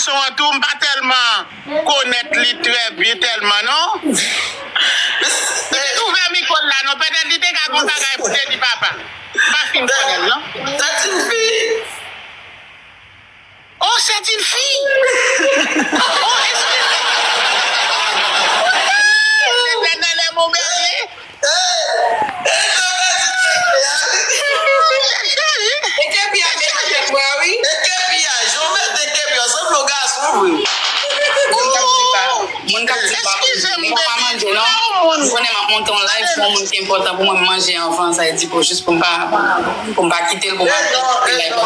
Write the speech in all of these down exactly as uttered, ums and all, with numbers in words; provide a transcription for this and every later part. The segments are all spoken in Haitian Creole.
Gason an tou, m pa tèlman konèt li trè byen tèlman, non. Li te ouvè mikwo l la, non. Petèt li te ka gon bagay pou te di papa. M pa fin konnen l, non. Tèt yon fi. Oh, c'est une fille! Oh, excusez. L'Éternel est mon berger. E kepi a met avèk mwen, wi. E kepi a, jan w mete kepi a, sanble yon gason vre. Moun k ap di pa, moun k ap di pa, manje, non. Ou konnen m ap monte yon live pou yon moun ki enpòtan pou mwen, m manje anvan, sa vle di pou jis pou m pa, pou m pa kite l, pou m pa kite live la.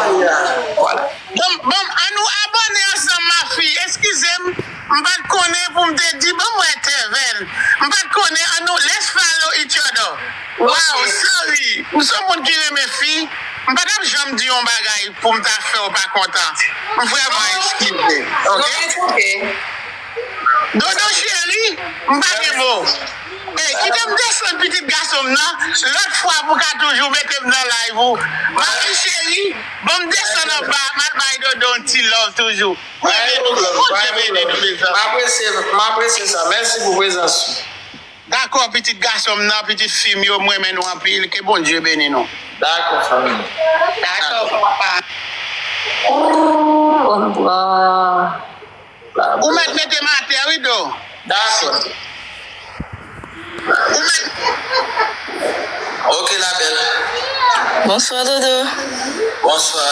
Vwala. Bon, bon, ann nou abòne ansanm, mafi. Eskize m, m pa t konnen pou m te di, bon, mwen Tèvèl. M pa t konnen, ann nou, let's follow each other. Wow, sorry. M se yon moun ki renmen fi. M pa t ap janm di yon bagay pou m ta fè w pa kontan. M vrèman eskize. Ok? Dodo cheri, m pa gen mo. Ey, kite m desann pitit gason m nan. Lòt fwa pou ka toujou mete m nan live ou. Mafi cheri, ban m desann anba, m al bay Dodo yon ti love toujou. M renmen nou, ke Bondye beni nou, mezanmi. M apresye, m apresye sa. Mèsi pou prezans ou. Dakò, pitit gason m nan, pitit fi m yo, m renmen nou anpil. Ke Bondye beni nou. Dakò, fanmi. Dakò, papa. Ooh, on bwa. Ou mèt mete m atè, wi, Do. Dakò. Ou mèt. Ok, la belle. Bonswa, Dodo. Bonswa.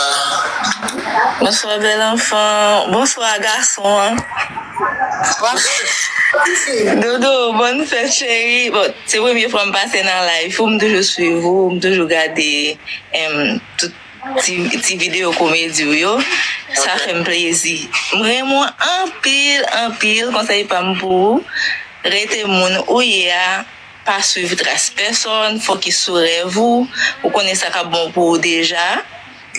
Bonswa, bèl anfan. Bonswa, gason an. Dodo, bòn fèt, cheri. Bon, se premye fwa m pase nan live ou, m toujou swiv ou, m toujou gade, em, tout ti, ti videyo komedi w yo. Sa fè m plezi. M renmen w anpil, anpil. Konsèy pa m pou ou, rete moun ou ye a. Pa swiv tras pèsòn, fokis sou rèv ou. Ou konnen sa k ap bon pou ou deja.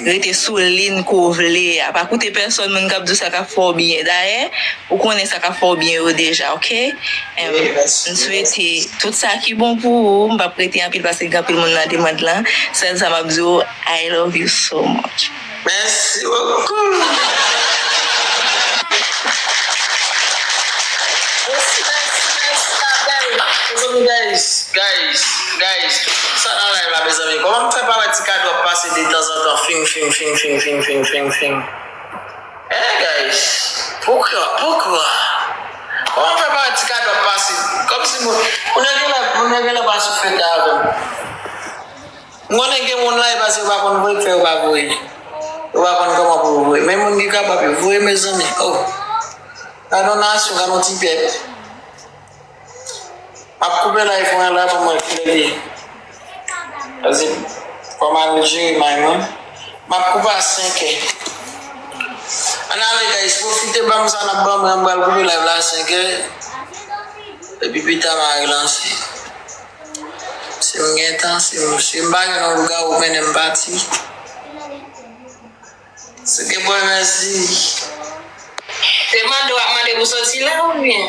Rete sou liy ke w vle a. Pa koute pèsòn, moun k ap di w sa k ap fè w byen. Dayè, ou konnen sa k ap fè w byen yo deja, ok? Em, m swete tout sa ki bon pou ou. M p ap rete anpil paske gen anpil moun nan demann lan. Sèl sa m ap di w, I love you so much. Mèsi bokou. Mèsi, mèsi, mèsi, la belle. Mezanmi, guys, guys, guys, tout sa nan live la, mezanmi. Kòman m fè pa wè ti kado ap pase detanzantan? Fing, fing, fing, fing. Eh, guys, poukwa, poukwa? Kòman m fè pa wè ti kado ap pase? Kòmsi moun, moun yo genlè, moun yo genlè pa sou fete avè m. M konnen gen moun la, e pase yo pa konn voye, k fè yo pa voye. Yo pa konn kòman pou yo voye. Men moun ki kapab yo voye, mezanmi. Oh. Gade yon nasyon, gade yon ti pèp. M ap koupe live mwen la pou m wè kilè li ye. Pase fò m al jere may mwen. M ap koupe a senkè. Ann ale, guys, pwofite ban m sa n ap ban mwen, m pral koupe live la a senkè. Epi pita m a relanse. Si m gen tan, si m, si m pa gen yon lougawou mennen m pati. Se ke bon, mèsi. Se mande w ap mande pou soti la oubyen?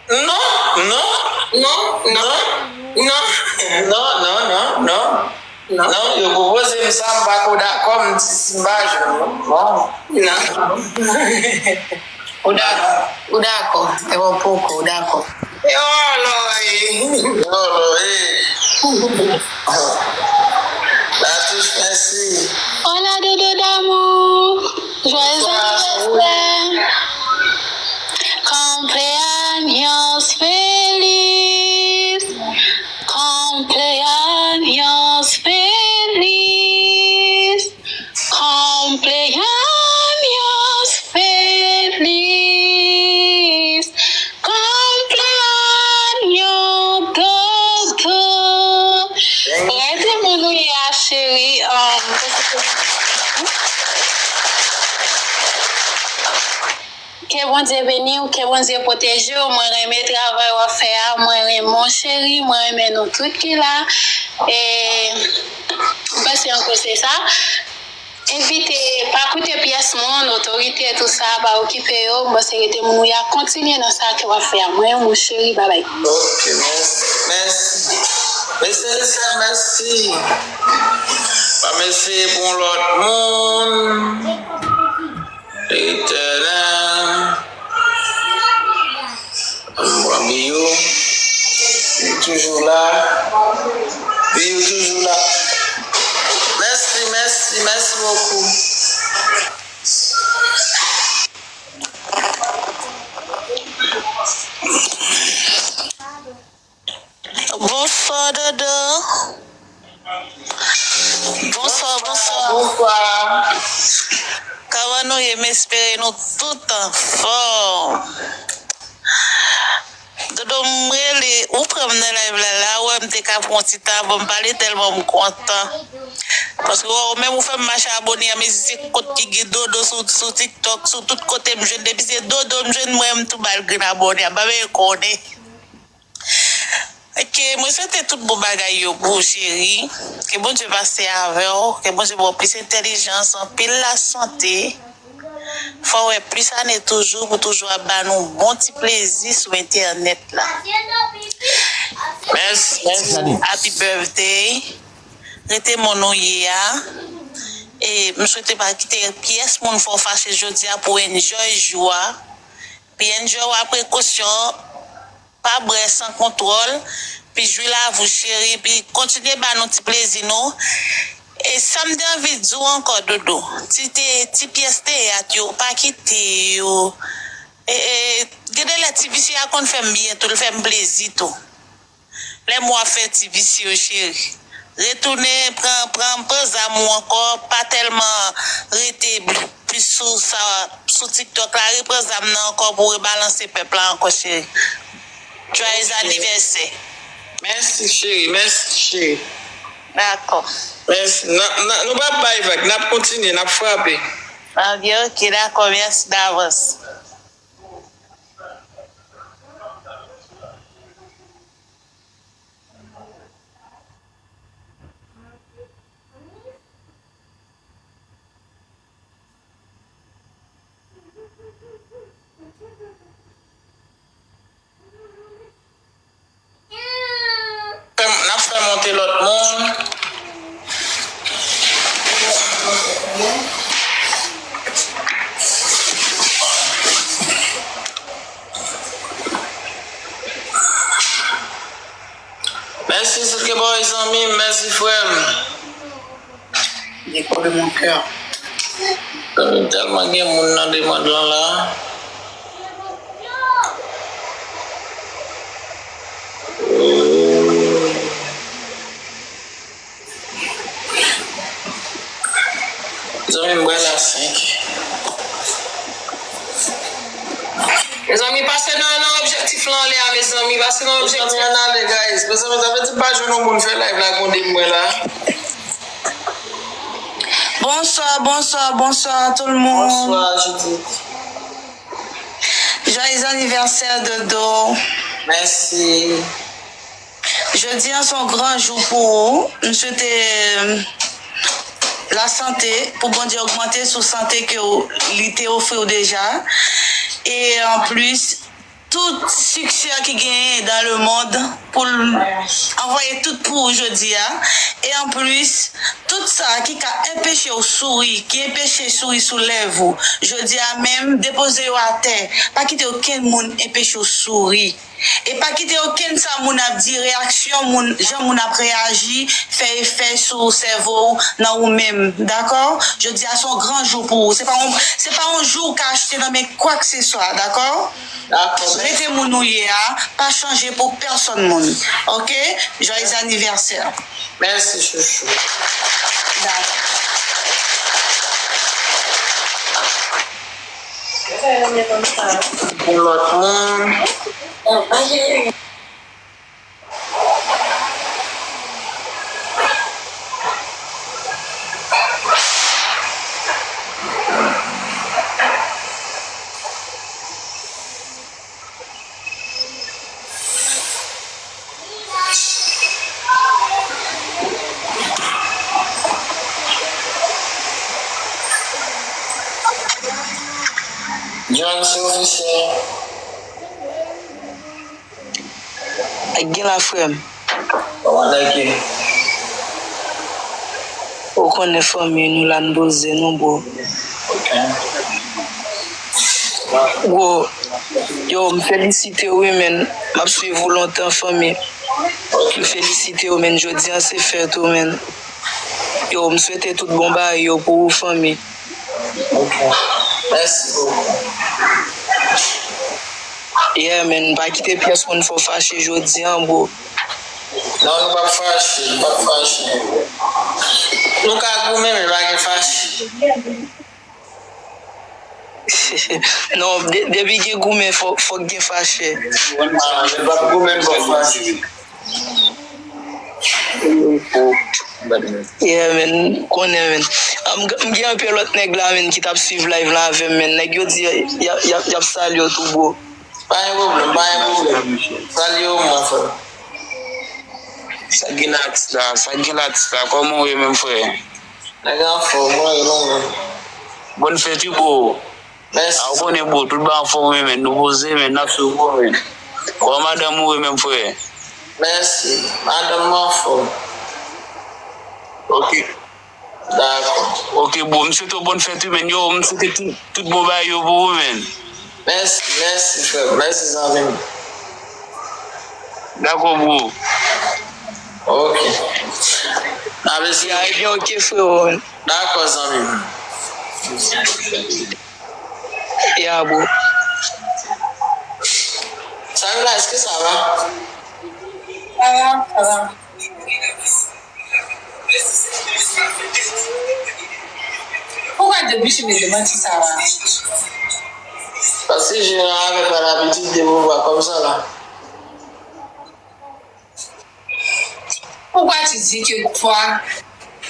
Non, non. Non, non. Non. Non, non, non, non. Non. Non, yo pwopoze m sa, m pa ko dakò, m di si m pa jwenn, non. Non. Non. Ou dakò, ou dakò. E bon, poko, ou dakò. Yo, Lori. Yo, Lori. Latouch, mèsi. Hola, Dodo d'amour. Joyeux anniversaire. Cumpleaños feliz. Cumpleaños feliz. Cumpleaños feliz. Cumpleaños, Dodo. Rete moun ou ye a, cheri. Um, ke Bondye beni w, ke Bondye pwoteje w. Mwen renmen travay w ap fè a. Mwen renmen w, cheri. Mwen renmen nou tout ki la. E, m panse ankò se sa. Envite, pa koute pyès moun, otorite, tout sa, pa okipe yo. Mwen se rete moun ou ye a, kontinye nan sa ke w ap fè a. Mwen, mon cheri, babay. Ok, mèsi. Mèsi. Mesye, mesye, mèsi. Pa m eseye pou yon lòt moun. Etènèl. Dodo. Bonswa, bonswa. Bonswa. Kòman nou ye? M espere nou tout anfòm. Dodo, m rele, ou pran m nan live la, la, ou wè m te ka pran yon ti tan, bon, m pale tèlman m kontan. Paske ou menm ou fè m mache abòne, a mezi se kont ki gen Dodo sou, sou TikTok, sou tout kote m jwenn, depi se Dodo m jwenn, mwen m tou ba l grenn abòne, a, ba m konnen. Ok, mwen swete tout bon bagay yo pou ou, cheri. Ke Bondye pase avè w, ke Bondye ba w plis entèlijans, anpil lasante. Fò w wè plis ane toujou, pou toujou ap ba nou bon ti plezi sou entènèt la. Mèsi, mèsi. Happy birthday. Rete moun ou ye a. E m swete pa kite pyès moun fè w fache jodi a pou w enjoy jou a. Pi enjoy a prekosyon, pa bwè san kontwòl, pi jwi lavi w cheri, pi kontinye ba nou ti plezi nou. E sa m te anvi di w ankò, Dodo, ti te, ti pyès teyat yo, pa kite yo. E, e, gen de lè ti visye a konn fè m byen tou, l fè m plezi tou. Lè m wè w ap fè ti visye yo, cheri. Retounen, pran, pran, pran zam ou ankò, pa tèlman rete bl-, plis sou sa, sou TikTok la, repran zam nan ankò pou rebalanse pèp la ankò, cheri. Joyeux anniversaire. Mèsi, cheri, mèsi, cheri. Dakò. Mèsi. N ap, n ap, nou p ap bay vag, n ap kontinye, n ap frape. Ok, ok, dakò, mèsi davans. N ap fè monte lòt moun. Mèsi, Silky Boy, zanmi m. Mèsi, frè m. Décor de mon cœur. Tèlman gen moun nan demann lan la. Zanmi m, bwè la senk. Mezanmi, pase nan, nan objektif lan anlè a, mezanmi, pase nan objektif. Mezanmi, ann ale, guys. Mezanmi, sa vle di m pa jwenn yon moun fè live la, konde m wè la. Bonsoir, bonsoir, bonsoir tout le monde. Bonsoir, Judith. Joyeux anniversaire, Dodo. Mèsi. Jodi an se yon gran jou pou ou. M swete, euh, lasante, pou Bondye ogmante sou sante ke w, li te ofri w deja. E anplis, tout siksè ki genyen dans le monde, pou l anvoye tout pou ou jodi a. E anplis, tout sa ki ka enpeche w souri, ki enpeche souri sou lèv ou, jodi a menm, depoze yo atè. Pa kite okenn moun enpeche w souri. E pa kite okenn sa moun ap di, reyaksyon moun, jan moun ap reyaji, fè efè sou sèvo w nan ou menm, dakò? Jodi a se yon gran jou pou ou. Se pa yon, se pa yon jou ou ka achte nan men kwakseswa, dakò? Dakò. Rete moun ou ye a, pa chanje pou pèsonn moun. Ok? Joyeux anniversaire. Mèsi, chouchou. Dakò. Pou lòt moun. John, se ofisye. Ak gen la, frè m. Kòman nèg ye? Ou konnen fanmi nou la, n poze nou, bro. Ok. Bro, yo, m felisite w, wi, men. M ap swiv ou lontan, fanmi. Ok. M felisite w, men. Jodi a se fèt ou, men. Yo, m swete tout bon bagay yo pou ou, fanmi. Ok. Mèsi bokou. Yeah, man, pa kite pyès moun fè w fache jodi a, bro. Non, nou p ap fache, nou p ap fache. Nou ka goumen, men pa gen fache. Non, de- depi gen goumen, fòk, fòk gen fache. Ah, nou p ap goumen, nou p ap fache. Yeah, man, konnen, man. M, m gen anpil lòt nèg la, man, ki t ap swiv live la avè m, man. Nèg yo di, y ap, y ap, y ap salye w tou, bro. Pa gen pwoblèm, pa gen pwoblèm. Salye w, mwen, frè. Sa k gen la, atis la, sa k gen la, atis la, kòman w ye menm, frè? Nèg anfòm, mwen, e nou menm. Bòn fèt, wi, bro. Mèsi. A, ou konnen, bro, tout bagay anfòm, wi, men nou poze, men n ap swiv, bro, men. Kòman madanm ou ye menm, frè? Mèsi. Madanm mwen anfòm. Ok. Dakò. Ok, bro, m swete w bòn fèt, wi, men. Yo, m swete tout, tout bon bagay yo pou ou, men. Mèsi, mèsi, frè m. Mèsi, zanmi m. Dakò, bro. Ok. N ap eseye. Ya, ebyen, ok, frero. Dakò, zanmi m. Ya, bro. Salut là, est-ce que ça va? Ça va, ça va. Pourquoi depuis tu me demandes si ça va? Parce que je n'avais pas l'habitude de vous voir comme ça là. Pourquoi tu dis que toi,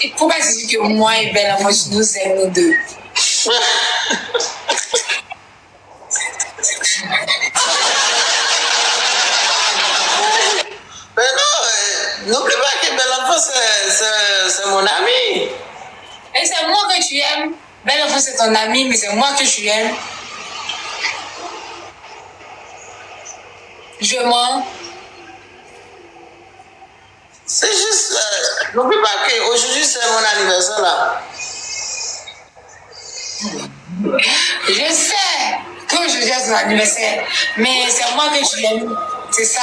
et pourquoi tu dis que moi et Belle Enfance, nous aimons nous deux? Mais non, euh, n'oublie pas que Belle Enfance, c'est, c'est, c'est mon ami. Et c'est moi que tu aimes. Belle Enfance, c'est ton ami, mais c'est moi que tu aimes. Je mens. C'est juste, euh, n'oublie pas qu'aujourd'hui, c'est mon anniversaire là. Je sais que aujourd'hui c'est ton anniversaire, mais c'est moi que tu aimes, c'est ça?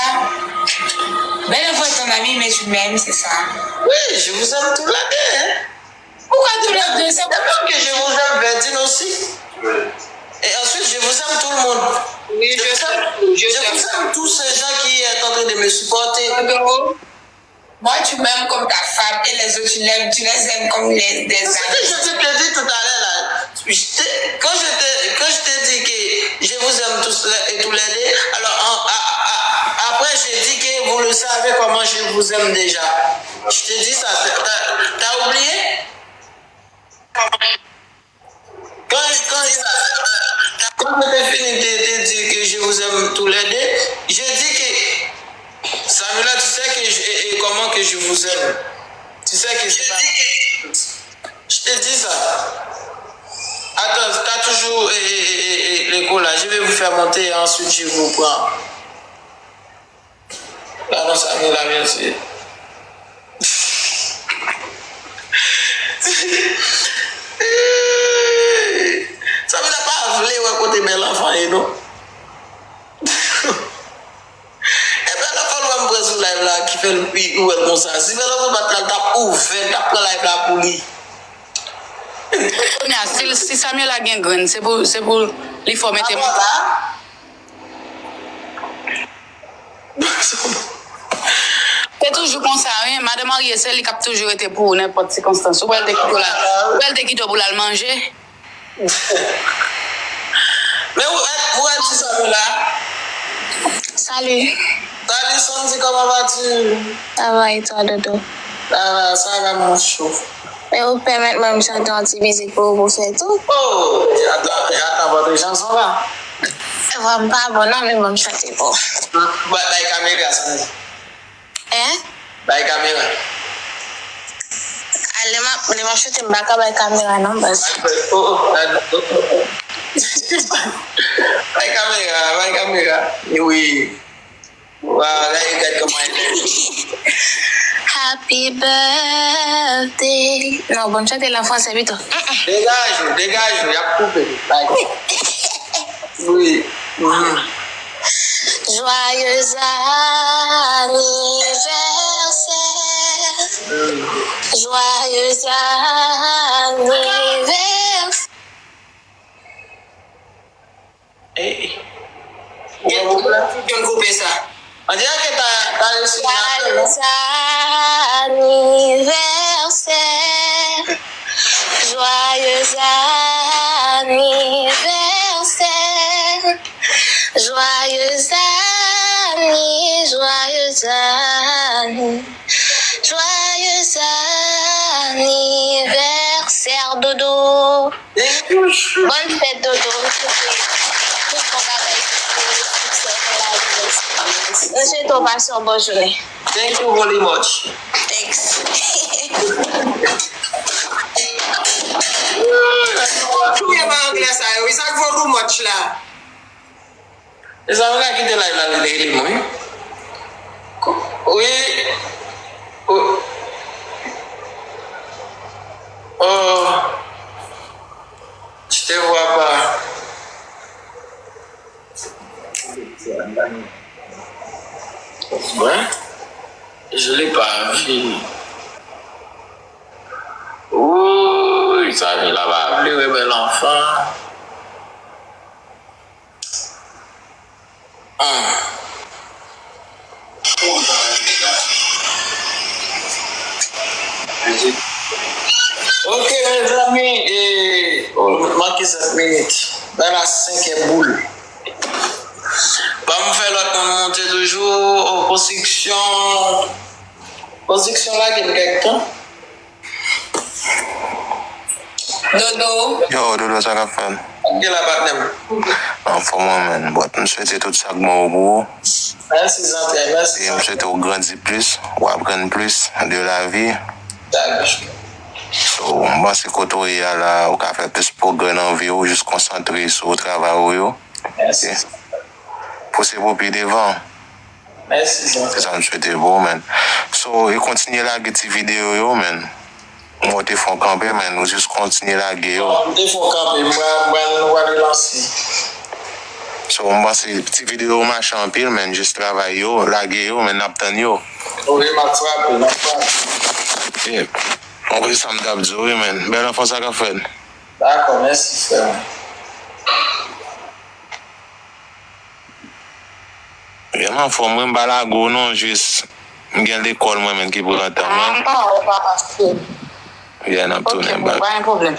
Belle Enfance, c'est ton ami, mais tu m'aimes, c'est ça? Oui, je vous aime tous les deux, hein. Pourquoi tous les deux? C'est D'abord que je vous aime, Verdine aussi. Et ensuite, je vous aime tout le monde. Oui, Je vous aime, je vous aime tous ces gens qui sont en train de me supporter. Moi, tu m'aimes comme ta femme et les autres, tu l'aimes, tu les aimes comme les, des C'est ce que amis. Je te dis tout à l'heure là. Je t'ai- Quand je te, quand je te dis que je vous aime tous les- et tous les deux, alors en- a- a- après je dis que vous le savez comment je vous aime déjà. Je te dis ça, t'as t'as oublié? Quand, quand, quand je t'ai fini de te dire que je vous aime tous les deux, je dis que Samuela, tu sais que je, et, et comment que je vous aime. Tu sais que c'est pas. Je te dis ça. Attends, t'as toujours et, et, et, et, l'écho là. Je vais vous faire monter et ensuite je vous prends. Pardon, Samuela, mèsi. Samuela pa vle wè kote Bèl Anfan ye, non. E Bèl Anfan l wè m pran sou live la ki fè l, li wè l konsa. Si Bèl Anfan pa t la, l t ap ouvè, l t ap pran live la pou li. Kounye a, si, si Samuela gen grenn, se pou, se pou li fò mete Apa la? Se toujou konsa, wi. Madan marye, se li k ap toujou rete pou ou, nenpòt sikonstans. Ou wè l te kite w la, ou wè l te kite w pou l al manje. Men ou, ou wè ti Samuela? Salut. Salut Sandy, comment vas-tu? Ça va et toi, Dodo? Ça va, ça va, mon chou. Men ou pèmèt mwen m chante yon ti mizik pou ou pou fè tou? Oh, j'adore, j'adore votre chanson là. Vwa m pa bon non, men ban m chante pou ou. Bay, bay kamera, Sandy. Hein? Bay kamera. Ale m ap, lè m ap chante m pa ka bay kamera non, baz. Oh, oh, oh, oh, oh. Bay kamera, bay kamera. Wi. Wa, gade, gade kòman e fè. Happy birthday. Non, ban m chante l an fransè pito. Degaj ou, degaj ou, y ap koupe. Bay. Wi. Mhm. Joyeux anniversaire. Mhm. Joyeux anniversaire. Ey. Ou wè w la? Ou konn koupe sa. On dirait que t'as, t'as réussi à faire, non? Joyeux anniversaire, joyeux anniversaire, joyeux anni, joyeux anni, joyeux anniversaire, doudou. Bòn fèt, Dodo. M swete tout bon bagay pou ou, siksè nan lavi. M swete w pase yon bon jounen. Thank you very much. Thanks. Touye pa anglè sa yo, wi, sa k vo too much la. E sa, ou ka kite live la, li, li, li, mwen. Wi. Wi. Oh. Je te vois pas. Ouais. Je l'ai pas vu. Ouh, sa vin la pa vle wè bèl anfan. Ah. Ok, mezanmi, e, oh, manke sèt minit. Nan la senk è boul. Ban m fè lòt moun monte toujou, oh, konstriksyon. Konstriksyon lage m kèk tan. Dodo. Yo, Dodo, sa k ap fèt? Gen la patnè m. Anfòm, mwen menm. Bon, m swete tout sa k bon pou ou. Mèsi, zantre, mèsi. E m swete w grandi plis, w aprann plis de lavi. So, m panse kote w ye a la, ou ka fè plis pwogrè nan vi w, jis konsantre sou travay ou yo. Mèsi. Pouse pou pi devan. Mèsi, zantre. Se sa m swete pou ou, man. So, e kontinye lage ti videyo yo, man. Mwen te fon kanpe, man. Ou jis kontinye lage yo. M te fon kanpe, m pral, m pral, m pral relanse. So, m panse ti videyo yo mache anpil, man. Jis travay yo, lage yo, man. N ap tann yo. Ok, m ap frape, m ap frape. Mwen konn sa m t ap di w, wi, man. Bèl anfan, sa k ap fèt? Dakò, mèsi, frè mwen. Vrèman fò, mwen m pa lage w non, jis m gen lekòl mwen menm ki pran tan mwen. Ah, ou pa pase. Yeah, n ap Ok, tounen bon, bak. Pa gen pwoblèm.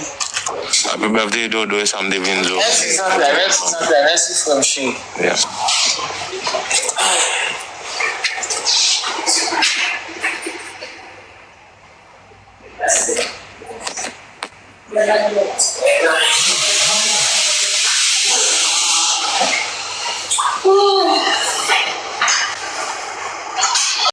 Happy birthday, Dodo, e sa m te vin di w. Mèsi, zantre, mèsi, zantre, mèsi, frè m cheri. Yeah.